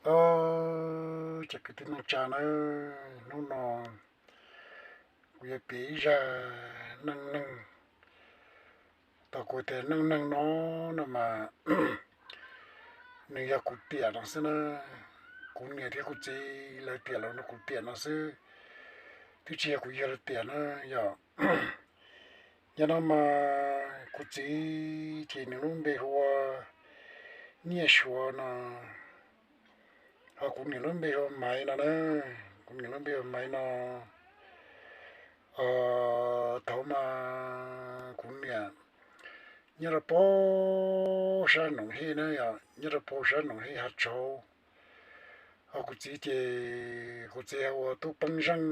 Os, cov kwv tij neej tsa nawb, hnub no kuv yuav piav ib zaj neej neeg. Tau kuv tias neej neeg no, no mas nws yog kuv tiam no xwb na. Kuv niam thiab kuv txiv lawv tiam los nrog kuv tiam no xwb, twb tsis yog kuv yawg lawv tiam na. Yog, yog no mas kuv txiv ces nws lub npe hu ua Nyiaj Suav no. Ho kuv niam lub npe hu ua Maiv no na. Kuv niam lub npe hu ua Maiv no. Thaum mas kuv niam nyob rau pem sab Noom Hej na, yog nyob rau pem sab Noom Hej Hav Tshauv. Ho kuv txiv ces kuv txiv hu ua Tub Peeb Zeej.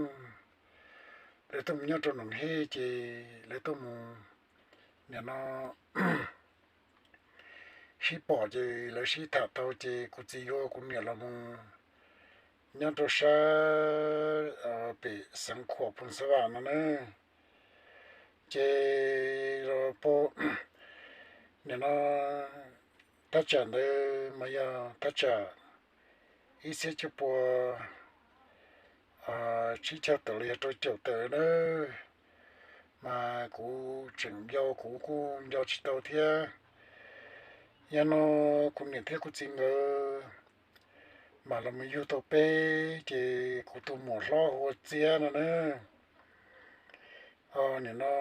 Lawv tuaj mus nyob rau Noom Hej ces lawv tuaj mus, nim no sib pom ces lawv sib tham tau ces kuv txiv yuav kuv niam los mus nyob rau sab pem Xeev Khuam Phoos Xab Vam no na. Ces los pem, nim no thaj tsam ntawd mas yog thaj tsam ib txhiab cuaj pua tsib caug tawm los yog rau caum tawm na. Mas kuv tseem yau, kuv kuj nco tsis tau thiab. Yog no kuv niam thiab kuv txiv nkawd mam los mus yug tau peb, ces kuv tus muam hlob hu ua Txiab no na. Nim no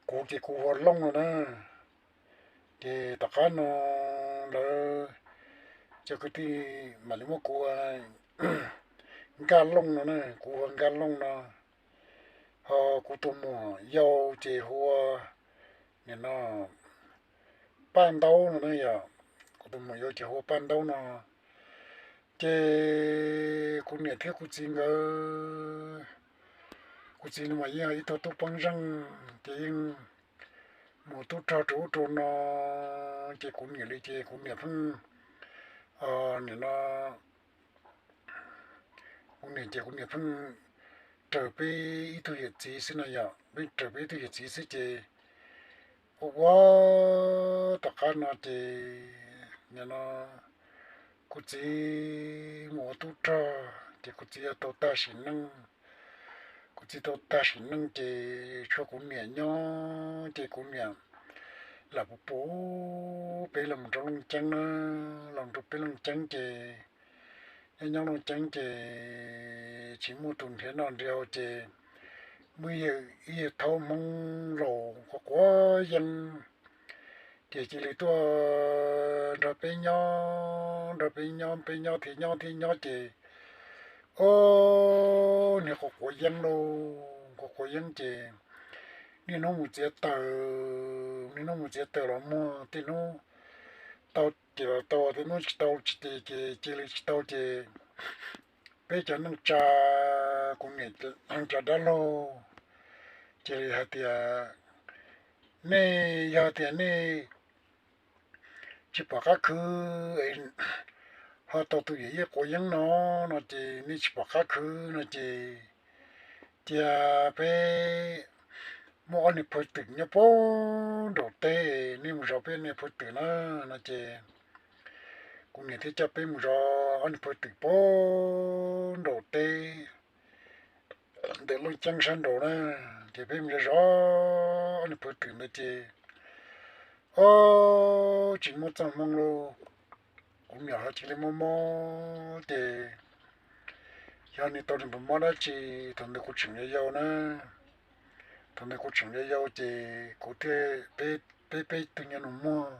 kuv ces kuv hu ua Looj no na. Ces tom qab no lawv cov kwv tij mam li muab kuv ua Nkaj Looj no na, kuv hu ua Nkaj Looj no. Ho kuv tus muam yau ces hu ua, nim no, Paj Ntaub no na yom. Kuv tus muam yau ces hu ua Paj Ntaub no. Ces kuv niam thiab kuv txiv nkawd, kuv txiv no mas yeej yog ib tug tub peeb zeej, ces yeej mus tub rog rau ub rau no. Ces kuv niam li ces kuv niam pheej, nim no, kuv niam ces kuv niam pheej raws peb ib tug yawm txiv xwb no yom, pheej raws peb ib tug yawm txiv xwb ces ua ua tom qab no ces nim no kuv txiv mus ua tub rog ces kuv txiv tau tag sim neej. Kuv txiv tau tag sim neej ces tshuav kuv niam nyob ces kuv niam lam pus pub peb los rau Looj Ceeb na, los rau peb Looj Ceeb ces nyob nyob Looj Ceeb ces tsis muaj tus nrhiav noj nrhiav haus ces muaj ib yawg thaub Hmoob laus quav quav yeeb ces cia li tuaj nrog peb nyob, nrog peb nyob, peb nyob thiab nyob thiab nyob ces, o, niag quav quav yeeb lauj, quav quav yeeb ces niaj hnub mus txiav taws, niaj hnub mus txiav taws los muag, tej hnub tau ces los tau, tej hnub tsis tau tsis ces cia li tsis tau ces peb cov neej tsa, kuv niam neej tsa dab laug cia li hais tias nej yog tias nej tsis pom qab khwv ho tau tus yawm yij quav yeeb no, no ces nej tsis pom qab khwv no ces cia peb muaj ob niag phawj twm nyob puag nraum teb, nej mus zov peb niag phawj twm na, no ces kuv niam thiaj coj peb mus zov ob niag phawj twm puag nraum teb ntawm Looj Ceeb sab nraud na. Ces peb mus zov ob niag phawj twm ntawd ces, o, tsis muaj txoj hmoo lauj, kuv niam ho cia li mob mob ces yog nws tau li npus mob dab tsi, thaum ntawd kuv tseem yau yau na, thaum ntawd kuv tseem yau yau ces kuv thiaj, peb peb tug nyuag nus muag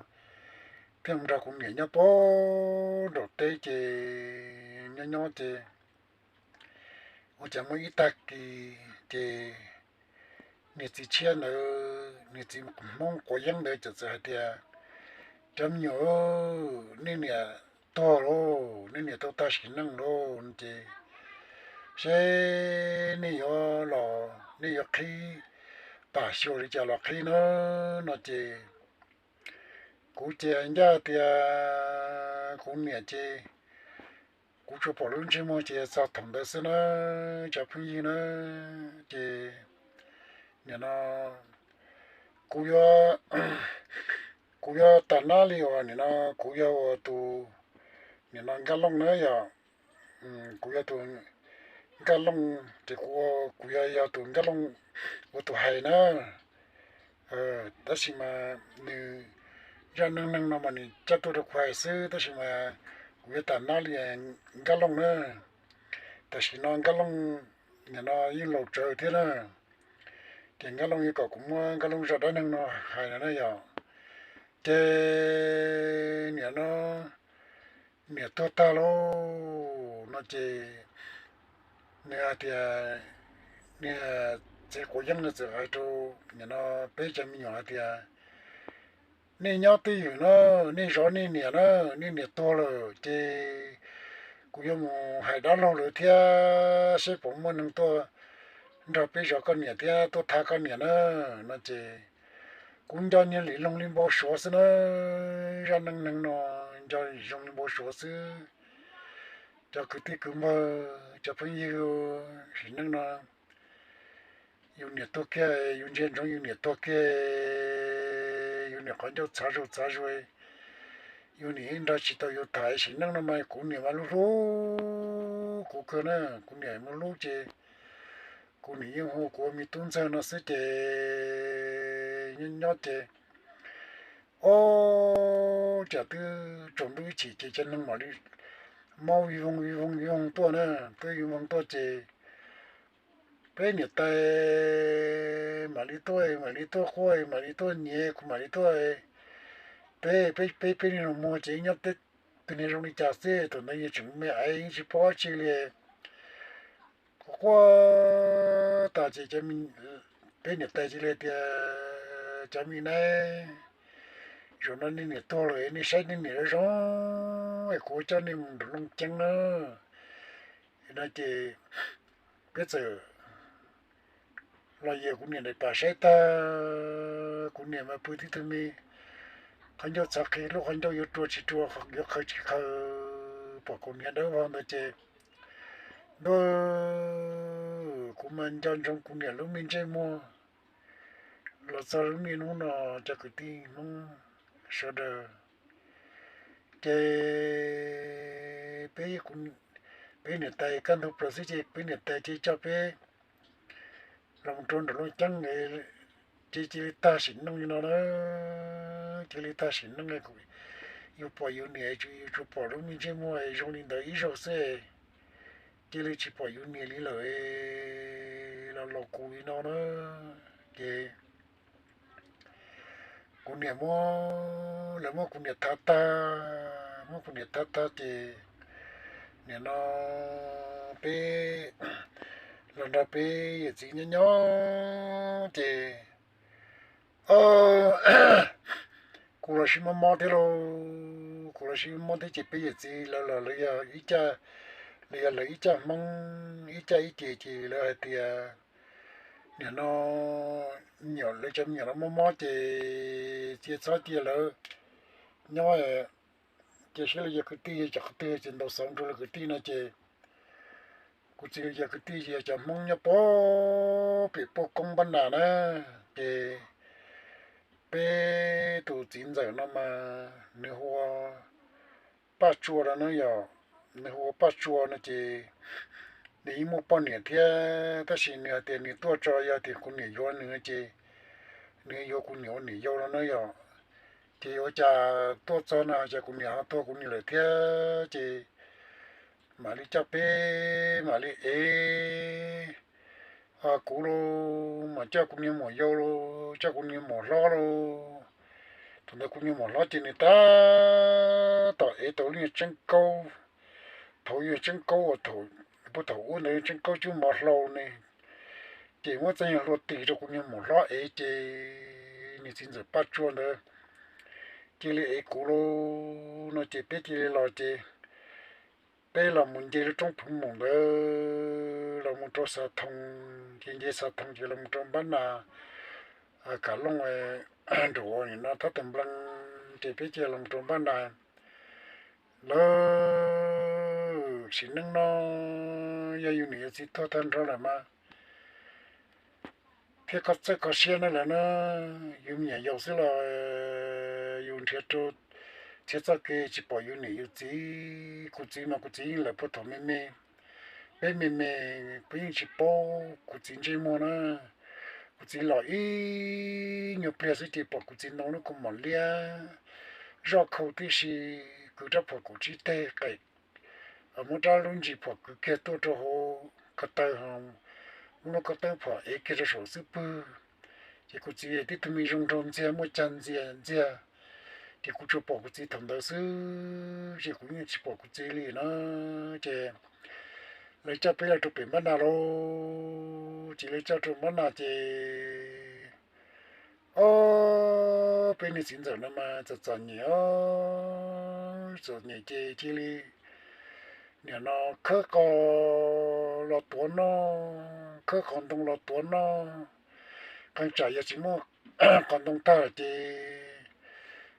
thiaj mus nrog kuv niam nyob puag nraum teb ces nyob nyob ces ua cas muaj ib tag kis ces niag txiv tshiab ntawd, niag txiv Hmoob quav yeeb ntawd txawm hais tias, cov me nyuam, nej niam tuag lauj, nej niam tau tag sim neej lauj no ces seb nej yuav los nej yuav qhib pam xyuas li cas los qhib na, no ces kuv ces ncaj tias kuv niam ces kuv tsuas pom lub ntsej muag ces txog thaum ntawd xwb na, cov phooj ywg na, ces nim no kuv yuav, kuv yuav tag nab li uas nim no kuv yog ua tus nim no Nkaj Looj na yog, kuv yog tus Nkaj Looj ces kuv, kuv yog, yog tus Nkaj Looj ua tus hais na. Tab sis mas nws zaj neej neeg no mas nws coj tuaj rau kuv hais xwb, tab sis mas kuv yuav tam nab li Nkaj Looj na. Tam sim no Nkaj Looj nim no yeej laus tsawv thiab na, ces Nkaj Looj yuav kom kuv muab Nkaj Looj zaj dab neeg no hais no na yog, ces nim no niam tuag tag lauj no ces nws hais tias, niag txiv quav yeeb no txawm hais rau nim no peb cov me nyuam hais tias, nej nyob twj ywm na, nej zov nej niam na, nej niam tuag lawm ces kuv yuav mus hais dab laug lawv thiab seb puas muaj neeg tuaj nrog peb zov koj niam thiab tuaj thab koj niam na no ces kuv nco niag Lis Loog li npau suav xwb na. Zaj neej neeg no nco Lis Loog li npau suav xwb. Cov kwv tij kwv npawg, cov phooj ywg, sim neej no yus niam tuag kiag, yus ntsia ntsoov yus niam tuag kiag, yus niam qhov ncauj txhav zuj txhav zus, yus niam yeej nrog tsis tau yus tham. Sim neej no mas kuv niam mas hlub hlub kuv kawg na, kuv niam mas hlub ces kuv niam yeej hu kuv ua me tub ntxawg no xwb ces nyob nyob ces, o, cas twb tsaus ntuj ib chim ces cov neeg mam li mob vij voog vij voog vij voog tuaj na, twb vij voog tuaj ces peb niam tais mam li tuaj, mam li tuaj quaj, mam li tuaj nyiav, kuv mam li tuaj, peb, peb, peb niag los muag ces nyob teb, tus niag zoo li cas xwb, thaum ntawd yeej tseem me aiv yeej tsis paub dab tsi li. Quaj quaj tas ces peb niam tais cia li tias, cov me nab, zaum no nej niam tuag lawm nej saib nej niam zoo zoo, es kuv coj nej mus nram Looj Ceeb na. No ces peb txawm los yawm kuv niam daim pam saib tag, kuv niam mas pw tib tug me qhov ncauj txhav qhi, lub qhov ncauj yuav rua tsis rua, yuav qhaws tsis qhaws, pom kaus hniav dawb vog ntawd ces, ntuj, kuv mas nco ntsoov kuv niam lub me ntsej muag los txog lub niaj hnub no, cov kwv tij Hmoob sawv daws. Ces peb, peb niam tais kaj ntug plaws xwb ces peb niam tais cia coj peb los mus rau nram Looj Ceeb, ces cia li tag sim neej li no na. Cia li tag sim neej, yus pom yus niam, yus tsuas pom lub me ntsej muag zoo li ntawd ib zaug xwb, cia li tsis pom yus niam li lawm, los laus kus li no na. Ces kuv niam muab, lawv muab kuv niam thav tag, muab kuv niam thav tag ces nim no peb los nrog peb yawm txiv nyob nyob ces, o, kuv los sib mob mob thiab lauj, kuv los sib mob mob thiab ces peb yawm txiv lawv los lawv yog ib caj, lawv yog lawv ib caj Hmoob ib caj ib ce ces lawv hais tias, nim no me nyuam, lawv cov me nyuam no mob mob ces cia txhob cia lawv nyob, cia saib lawv yog kwv tij yog cov qhov twg ces ntaus xov rau lawv kwv tij no ces kuv txiv lawv yog kwv tij yog cov Hmoob nyob puag pem Puaj Koob Npab Nas na. Ces peb tus txiv ntxawm no mas nws hu ua Paj Tsua no na yog, nws hu ua Paj Tsua no ces nws yeej muaj poj niam thiab tab sis nws hais tias nws tuaj tso yog tias kuv niam yuav nws ces nws yuav kuv niam ua niam yau no na yog. Ces ua cas tuaj txog no cas kuv niam ho tuag kuv niam lawm thiab ces mam li coj peb mam li ev kuv los mas coj kuv niag muam yau los coj kuv niag muam hlob los. Thaum ntawd kuv niag muam hlob ces nws tab tom ev tau lub nyuag tseeb kaub, thaum nyuag tseeb kaub uas thaum, puag thaum ub ntawd tseeb kaub cub mov hlau ne. Ces muab txoj nyuag hlua tis rau kuv niag muam hlob ev ces nws txiv ntxawm Paj Tsua ntawd cia li ev kuv los no ces peb cia li los ces peb los mus nce lub roob Phuv Moos ntawd los mus rau Xav Thoo, ces nce Xav Thoo ces los mus rau Npab Nas, Kam Looj, nram nim no Thab Tawm Nplees ces peb cia los mus rau Npab Nas. Lawv sim neej no yog yus niam yus txiv tuag tag nrho lawm mas thiab kho txawj kho siab na lawm na, yus me nyuam yaus xwb los yus nrhiav rau txhia txoj kev tsis pom yus niam yus txiv. Kuv txiv mas kuv txiv yeej lawm puag thaum me me, peb me me, kuv yeej tsis paub kuv txiv ntsej muag na. Kuv txiv los ib nyuag pliag xwb ces pom kuv txiv ntoo lub kaus mom liab zoj khau tib si, kwv rab phom kaum tsib teg qem, muab rab lub ntsis phom kwv kiag tuaj rau hauv ko taw, muab lub ko taw phom ev kiag rau saum xub pwg. Ces kuv txiv tib tug me zoo nraug ntxiag muaj cag ntxiag ntxiag, ces kuv tsuas pom kuv txiv thaum ntawd xwb ces kuv yeej tsis pom kuv txiv li na. Ces lawv coj peb los rau pem Npab Nag lauj, ces lawv coj rau Npab Nag ces, o, peb niag txiv ntxawm no mas txom txom nyem, txom nyem ces cia li nim no khawb qos los tuav noj, khawb qos ntoo los tuav noj. Qee tsam yog tsis muaj qos ntoo tag ces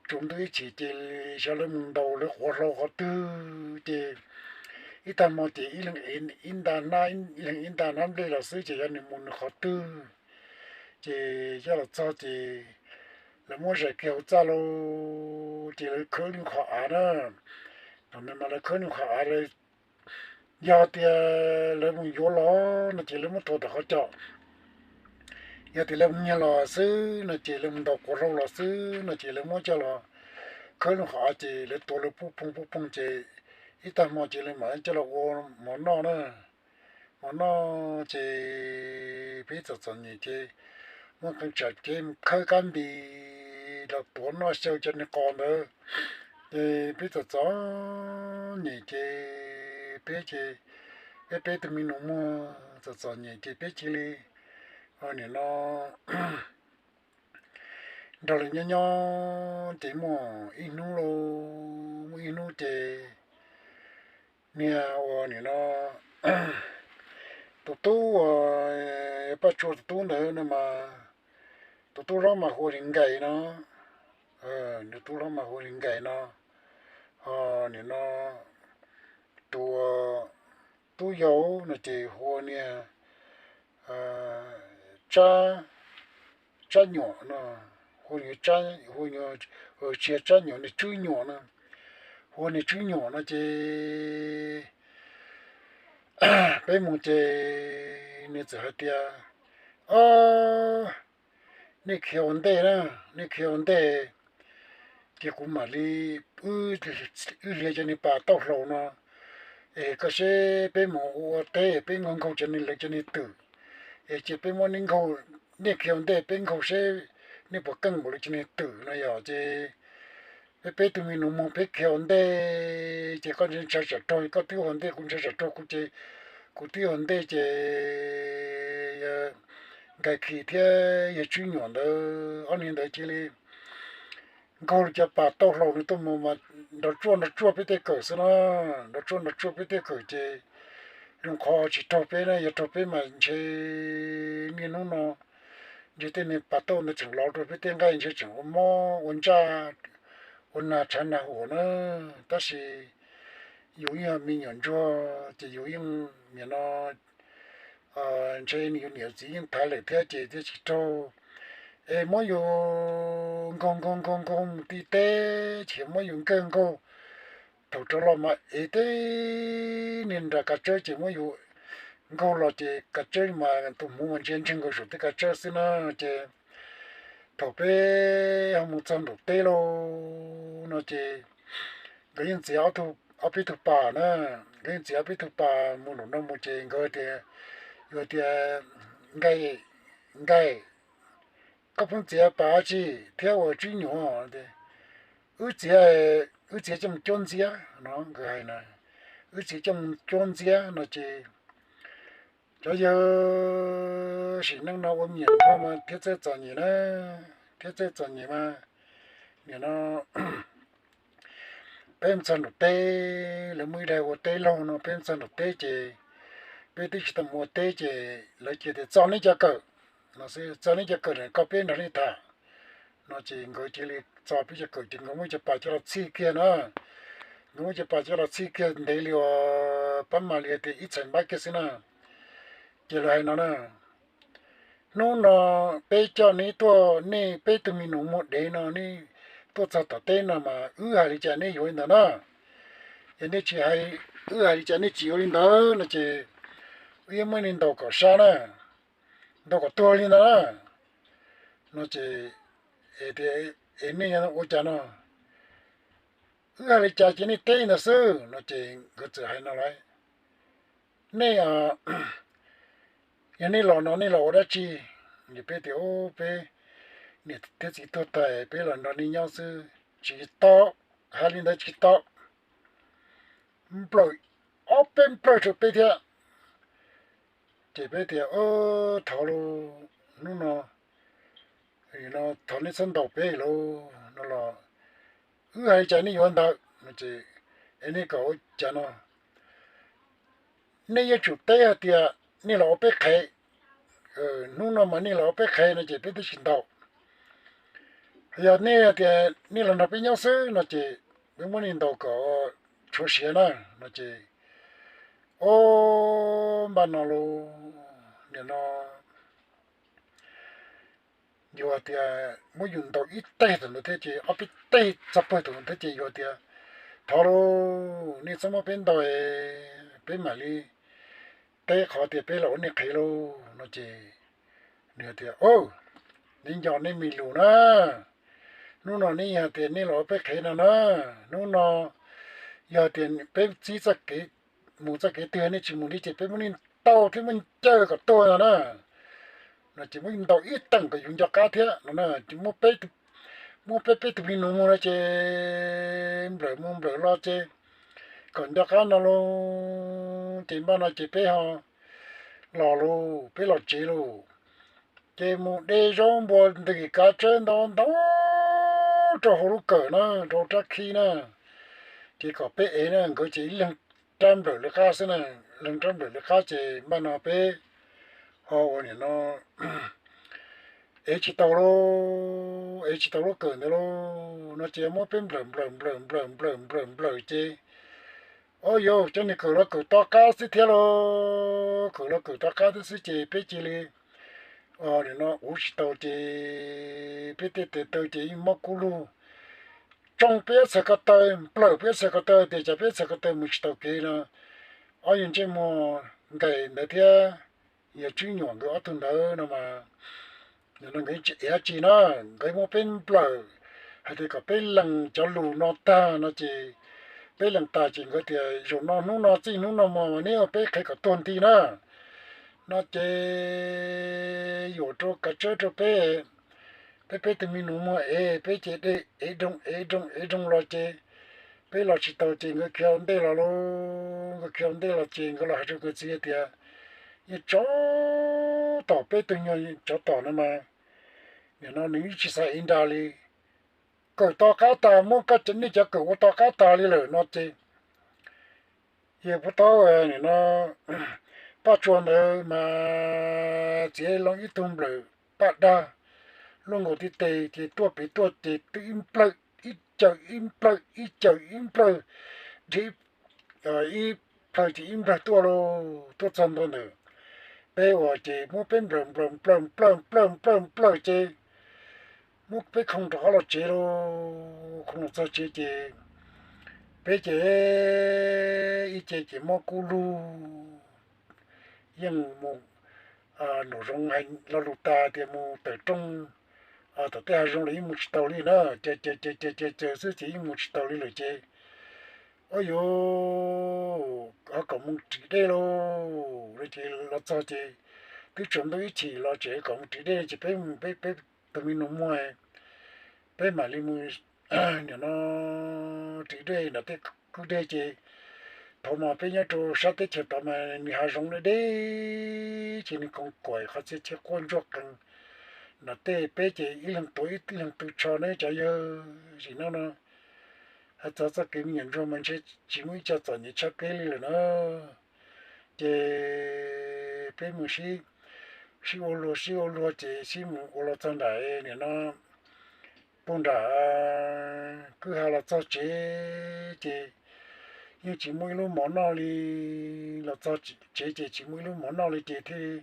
tsaus ntuj ib chim ces xyov lawv mus ntaus lawv quav hlau qhov twg ces ib tag hmo ces ib leeg ib nta hnab, ib leeg ib nta hnab nplej los xwb ces yog nws mus nws qhov twg. Ces coj los txog ces lawv muab zais kiag hauv txaj lauj, ces lawv khawb lub qhov av na. Thaum ntawd mas lawv khawb lub qhov av, yog tias lawv mus yuav los no ces lawv muab tuav tom qhov cos, yog tias lawv mus nyiag los xwb no ces lawv mus ntaus quav hlau los xwb no ces lawv muab coj los khawb lub qhov av ces lawv tuav lawv puj phooj puj phooj ces ib tag hmo ces lawv mam coj los ua mov noj na. Mov noj ces peb txom txom nyem ces muaj qee tsam ces mus khawb kab npis los tuav noj xyaw cov niag qos ntawd. Ces peb txom txom nyem ces peb ces, peb peb tus me nus muag txom txom nyem ces peb cia li nim no nrog lawv nyob nyob ces muaj ib hnub lauj, muaj ib hnub ces niag uas nim no tus tub uas Paj Tsua tus tub ntawd no mas, tus tub hlob mas hu ua Nkais no, tus tub hlob mas hu ua Nkais no, ho nim no tus tub yau no ces hu ua niag Tsab, Tsab Nyuam no, hu ua, hu ua, tsis yog Tsab Nyuam, niag Tswb Nyuam no, hu ua niag Tswb Nyuam no ces peb mus ces nws txawm hais tias, o, nej khiav ua ntej na, nej khiav ua ntej ces kuv mam li, wb hliav cov niag pas tauj hlau no es koj seb peb mus ua teb peb nkaug nkaug cov niag lawv cov niag twm, es cia peb muab nej nkaug, nej khiav ua ntej peb nkaug seb nej puas keej npaum lawv cov niag twm no yog ces peb peb tug me nus muag peb khiav ua ntej ces koj ntshai tsam raug, koj twb ua ntej, kuv ntshai tsam raug kuv ces kuv twb ua ntej ces Nkais Khis thiab yawg Tswb Nyuam ntawd ob niag ntawd cia li nkaug li cov pas tauj hlau no tuaj mus mas nrov tsuaj nrov tsuaj peb tej kawm xwb na, nrov tsuaj nrov tsuaj peb tej kawm ces zoo qhov tsis raug peb na, yog raug peb mas ntshe niaj hnub no ntshe tej niag pas tauj ntawd tseem los rau peb tej nqaij ntshe tseem ua mob ua ntsaj ua nag tshav nag huam na. Tab sis yus yeej yog me nyuam ntsuag ces yus yeej nim no ntshe yus niam txiv yeej thaiv lawm thiab ces thiaj tsis raug. Es muab yus nkaug nkaug nkaug nkaug mus ti teb ces muab yus nkawg nkaug. Thaum rov los mas ev teb niag nram kav tsawb ces muab yus nkaug los ces kav tsawb mas tus hmuv mas ntsia ntseeg nkaus saum tej kav tsawb xwb na. Ces thaum peb ho mus txog nraum teb lauj no ces nkawd yeej txiav ob peb tug pas na, nkawd yeej txiav ob peb tug pas mus nraum no mus ces nkawd tias, yuav tias, Nkais, Nkais, koj pheej txiav pas dab tsi thiab ua Tswb Nyuam? Wb txiav, wb txiav coj mus cuab ntxiab no, nkawd hais na, wb txiav coj mus cuab ntxiab no ces cov yawg sim neej no ua me nyuam ntsuag mas thiab txawj txom nyem na, thiab txawj txom nyem mas nim no peb mus txog nraum teb, lawv muaj ib daig ua teb laug no, peb mus txog nraum teb ces peb twb tsis tau mus ua teb ces lawv cia tias txo neb cov kawm no, txo neb cov kawm kom peb nrog nej tham no ces nkawd cia li txo peb cov kawm ces nkawd muab cov pas coj los txhij kiag na. Nkawd muab cov pas coj los txhij kiag ntev li uas pab mas li tias ib txhais npab kiag xwb na. Ces lawv hais no na, hnub no peb coj neb tuaj, nej peb tug me nus muag dev no, nej tuaj txog tom teb no mas wb hais li cas nej yuav li ntawd na. Yog nej tsis hais, wb hais li cas nej tsis yuav li ntawd no ces wb yuav muab nej ntaus kom sab na, ntaus kom tuag li ntawd na. No ces, es nej ua cas no, wb hais li cas ces nej teb li ntawd xwb no ces nkawd txawm hais no lawm, nej, yog nej los no nej los ua dab tsi? Peb tias peb niam thiab txiv tuag tas peb los nrog nej nyob xwb. Tsis tau, hais li ntawd tsis tau, nplawm, ob peb nplawm rau peb thiab. Ces peb tias thov lauj, hnub no, no thov nej txhob ntaus peb lauj no los, wb hais li cas nej yuav ntawd no ces, es nej kom ua cas no, nej yuav tsum teb hais tias nej los ua peb qhev, hnub no mas nej los ua peb qhev no ces peb twb tsis ntaus. Yog nej tias nej los nrog peb nyob xwb no ces peb muab nej ntaus kom tshuav siav na no ces, o, npaj no lauj, nim no yog tias muab yus ntaus ib teg thaum ntawd thiab ces ob peb teg txog pawg thaum ntawd thiab ces yog tias thov lauj, nej txhob muab peb ntaus, peb mam li teb qhov tias peb los ua nej qhev lauj no ces nws tias, neb nco nej me lus na, hnub no nej yog tias nej los ua peb qhev no na, hnub no yog tias peb txib txoj kev mus txoj kev twg nej tsis mus li ces peb muab nej ntaus thiab muab ncaws kom tuag no na. No ces muab ntaus ib teem kom yus nco qab thiab no, muab peb peb tug me nus mus no ces nplawm mus nplawm los ces kom nco qab no lauj. Ces npaj no ces peb ho los lauj, peb los tsev lauj. Ces mus de zaub npua ntws kav tsawb ntau ntau rau hauv lub kawm na, rau rab khib na, ces kom peb ev na, nkawd ces ib leeg rab nplawm lawv qab xwb na, leeg rab nplawm lawv qab ces npaj no peb ho ua nim no ev tsis tau lauj, ev tsis tau lub kawm ntawd lauj no ces muab peb nplawm nplawm nplawm nplawm nplawm nplawm nplawm ces, o yauv, cov niag kawm los kawm to qab xwb thiab lauj, kawm los kawm to qab thiab xwb ces peb cia li nim no uv tsis tau ces peb tej tes taw ces yeej mob kub lug, tsoo peb txhais ko taw, nplawm peb txhais ko taw tias cas peb txhais ko taw mus tsis tau kev no. Ob yawg ntsej muag Nkais ntawd thiab yawg Tswb Nyuam nkawd ob tug ntawd no mas, no nkawd tsis ev dab tsi na, nkawd muab peb nplawm hais tias kom peb lees cov lus no tag no ces peb lees tas ces nkawd tias zaum no hnub no txij hnub no mus mas neb ua peb qhev kom tuag nti na. No ces yuam rau kav tsawb rau peb, peb peb tug me nus muag ev, peb ces de ev doog ev doog ev doog los ces peb los tsis tau ces nkawd khiav ua ntej los lauj, nkawd khiav ua ntej los ces nkawd los hais rau nkawd txiv tias, yeej tsov tom peb tug nyuag tsov tom no mas, nim no nws yeej tsis xav ev nra li, kawm to qab tas, muab nej cov kawm ua to qab tas li lawm no ces yawg puab taub nim no Paj Tsua ntawd mas txiav loo ib tug nplawm paj dag luaj nkaus tib teg ces tuaj pem tuaj ces twb ib nplawg ib caws ib nplawg ib caws ib nplawg, dhia ib plawg ces ib nplawg tuaj lauj, tuaj txog ntua ntawm peb uas ces muab peb nplawm nplawm nplawm nplawm nplawm nplawm nplawm ces muab peb khoo rov qab los tsev lauj. Khoo los txog tsev ces peb ces ib ce ces mob kub lug, yeej mus nraum zoov hais lo lus tas tias mus tawm rooj tom tej hav zoov los yeej mus tsis tau li na, ces ces ces ces ces xwb ces yeej mus tsis tau li lawm ces, o yauv, ho kom mus ris dej lauj. Ces los txog ces twb tsaus ntuj ib chim los tseem kom mus ris dej ces peb, peb tus me nus muag, peb mam li mus nim no ris dej nram tej kwj deg ces thaum mas peb nyob rau sab teb chaws tod mas nws hav zoov deb deb ces nws koom kuam qhov txhia chaw quaj ntsuag qees nram tej, peb ces ib leeg tuav ib leeg tw tsho ne cov yawg. Zim no no hais txog txoj kev me nyuam ntsuag mas ntshe tsis muaj ib co txom nyem tshaj peb li lawm na. Ces peb mus sib, sib ua luag sib ua luag ces sib mus ua los txog nram nim no puag nram kwj ha los txog tsev ces yeej tsis muaj ib lub mov noj li. Los txog tsev ces tsis muaj ib lub mov noj li ces thiaj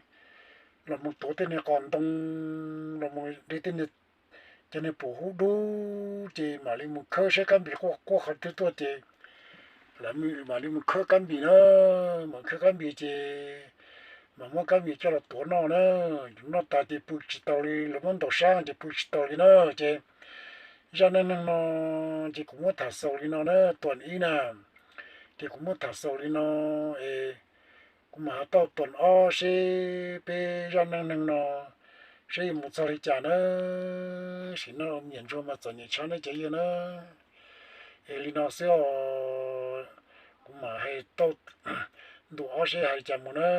los mus tuav tej niag qos ntoo, los mus de tej niag Ces nws pum hub dub ces mam li mus khawb saib kab npis quaj quaj qhov twg tuaj ces mam li mus khawb kab npis na, mus khawb kab npis ces mam muab kab npis coj los tuav noj na. Noj tas ces pw tsis tau li, lawv muab ntaus sab ces pw tsis tau li na. Ces zaj neej neeg no ces kuv muab tham xaus li no na, tuam ib na, ces kuv muab tham xaus li no es kuv mam ho tau tuam ob seb peb zaj neej neeg no seb yuav mus txog li cas na. Sim no nyiam ntsuag mas txom nyem tshaj nawb cov yawg na. Es li no xwb os, kuv mam hais tau ntu ob seb hais li cas mus na.